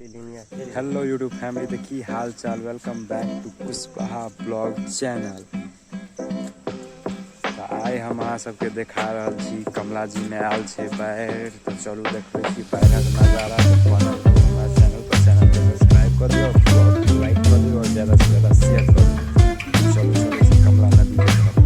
Hello YouTube family, तऽ की हाल चाल। Welcome back to Kushwaha blog channel. तऽ आइ हम अहाँ सबके देखा रहल छी कमला जी में आयल छै बाढ़ि। तऽ चलू देखबै छी बाढ़िक नजारा। तऽ बनल रहू हमरा चैनल पर, चैनल के सब्सक्राइब कऽ दियौ, ब्लॉग के लाइक कऽ दियौ और ज्यादा से ज्यादा शेयर कऽ दियौ। चलू चलै छी कमला नदी के तरफ।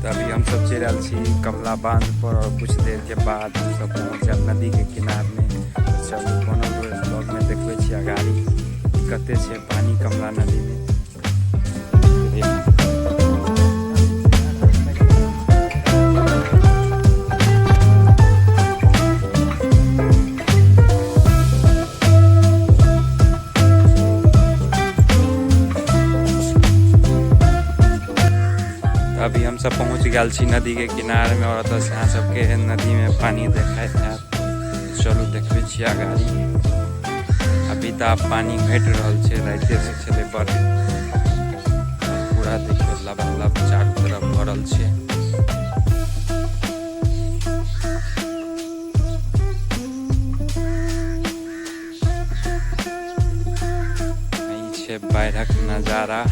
तऽ अभी हमसब चलि आयल छी कमला बांध पर और कुछ देर के बाद हमसब पहुँच जायब नदी के किनार में। चलू बनल रहू ब्लॉग में, देखबै छी अगाड़ी कते छै पानी कमला नदी में। अभी हम सब पहुँच गेल छी नदी के किनार में और ओतऽ से अहाँ सबके नदी में पानी देखाइत हैत। चलू देखबै छी अगाड़ी। अभी तऽ आब पानी घटि रहल छै, राइते से छलै बड़। पूरा देखियौ लबालब चारू तरफ भरल छै। ई छै बाढ़िक नजारा।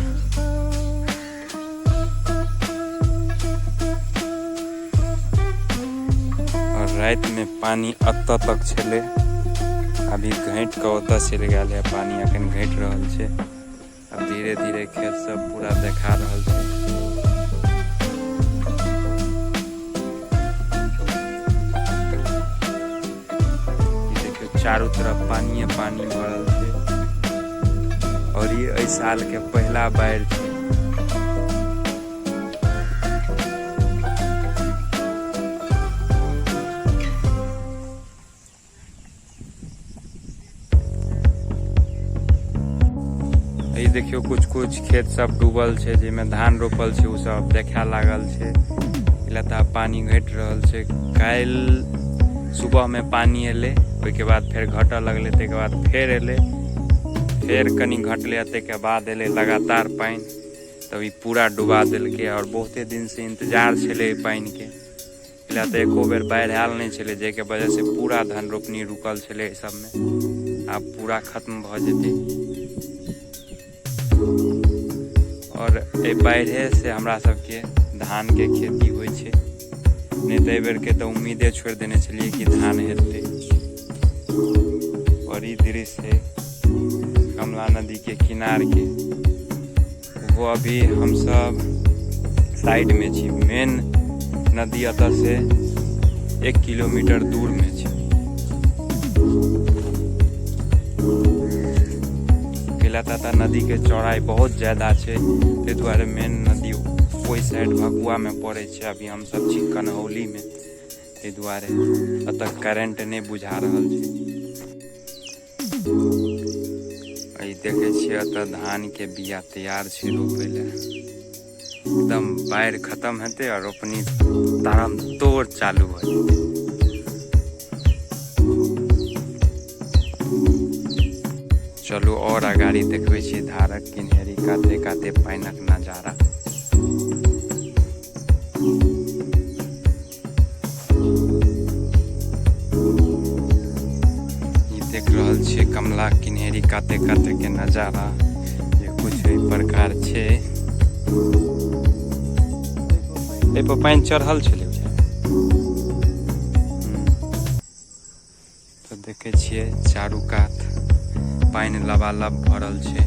और राति में पानी अतऽ तक छलै, अभी घटि कऽ ओतऽ चलि गेल है पानी, अखन घटि रहल छै। अब धीरे धीरे खेत सब पूरा देखा रहल छै। देखियौ चारू तरफ पानिये पानी भरल छै और ई एहि साल के पहिला बाढ़ि छै। ई देखियौ कुछ कुछ खेत सब डूबल छै, जाहिमे धान रोपल छै, ओ सब देखाय लागल छै। लता पानी घटि रहल छै। काल्हि सुबह में पानी एलै, ओहिके बाद फेर घटऽ लगलै, ताहिके बाद फेर एलै, फेर कनि घटलै, ताहिके बाद एलै लगातार पानि, तब ई पूरा डुबा देलकै। और बहुते दिन से इंतजार छलै एहि पानिके, एहि तऽ एको बेर बाढ़ि आयल नहि छलै, जाहिके वजह से पूरा धान रोपनी रुकल छलै एहि सबमे। आब पूरा खत्म भऽ जेतै। और एहि बाढ़ि से हमरा सबके धानके खेती होइ छै, नहि तऽ एहि बेरके तऽ उम्मीदे छोड़ि देने छलियै कि धान हेतै। और ई दृश्य है कमला नदी के किनार के, वो अभी हम सब साइड में छी। मेन नदी एतऽ से 1 किलोमीटर दूर में छै। कैला नदी के चौड़ाई बहुत ज्यादा छै, ताहि दुआरे मेन नदी ओहि साइड भकुआ में पड़ै छै। अभी हम सब छी कन्हौली में, ताहि दुआरे एतऽ करेंट नहि बुझा रहल छै। ई देखै छियै एतऽ धान के बिया तैयार छै रोपै लए। एकदम बाढ़ि खत्म हेतै और रोपनी तारम तोड़ चालू भऽ जेतै। चलू और अगाड़ी देखबै छी धारक किनहेरी काते काते पानिक नजारा। ई देख रहल छियै कमला किनहेरी काते काते के नजारा, जे कुछ एहि प्रकार छै। एहि पर पानि चढ़ल छलै। तऽ देखै छियै चारू कात पानि लबालब भरल छै।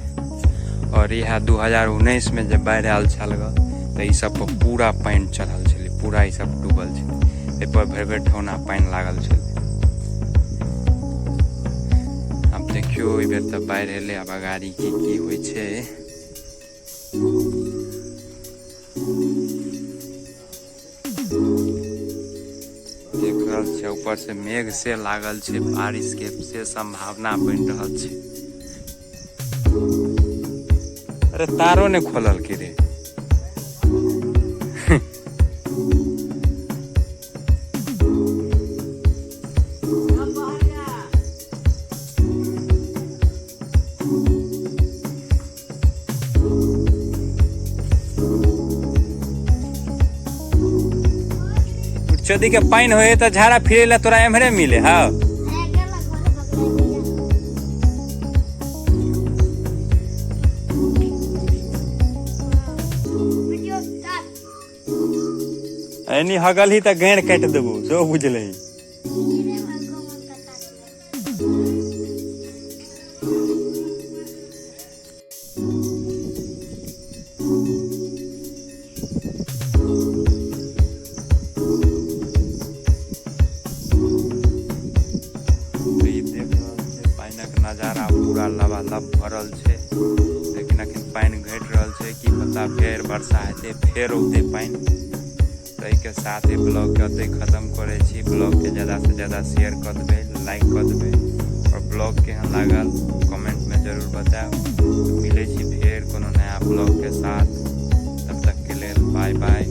और इएह 2019 में जे बाढ़ि आयल छल ग, तऽ ई सब पर पूरा पानि चढ़ल छलै, पूरा ई सब डूबल छलै। एहि पर भरि भरि ठेहुना पानि लागल छलै। आब देखियौ एहि बेर तऽ बाढ़ि एलै, आब अगाड़ी के की होइ छै। देख रहल छै ऊपर से मेघ से लागल छै, बारिश के से संभावना बनि रहल छै। अरे तारो ने खोलल की रे। चोदी के पानि होए तऽ झाड़ा फिरे ला तोरा एम्हरे मिले। हाँ, एनी हगल ही तऽ गैर काटि देबो, सो बुझलही। देख रहल छै पानिक नजारा, पूरा लबालब भरल छै, लेकिन अखन पानि घटि रहल छै। की पता फेर वर्षा हेतै, फेर औतै पानि। ताहिके साथ ही ब्लॉगके ओतहि खत्म करै छी। ब्लॉगके ज़्यादासँ ज़्यादा शेयर कऽ देबै, लाइक कऽ देबै आओर ब्लॉग केहन लागल कमेंटमे जरूर बतायब। मिलै छी फेर कोनो नया ब्लॉगके साथ, तब तकके लेल बाय बाय।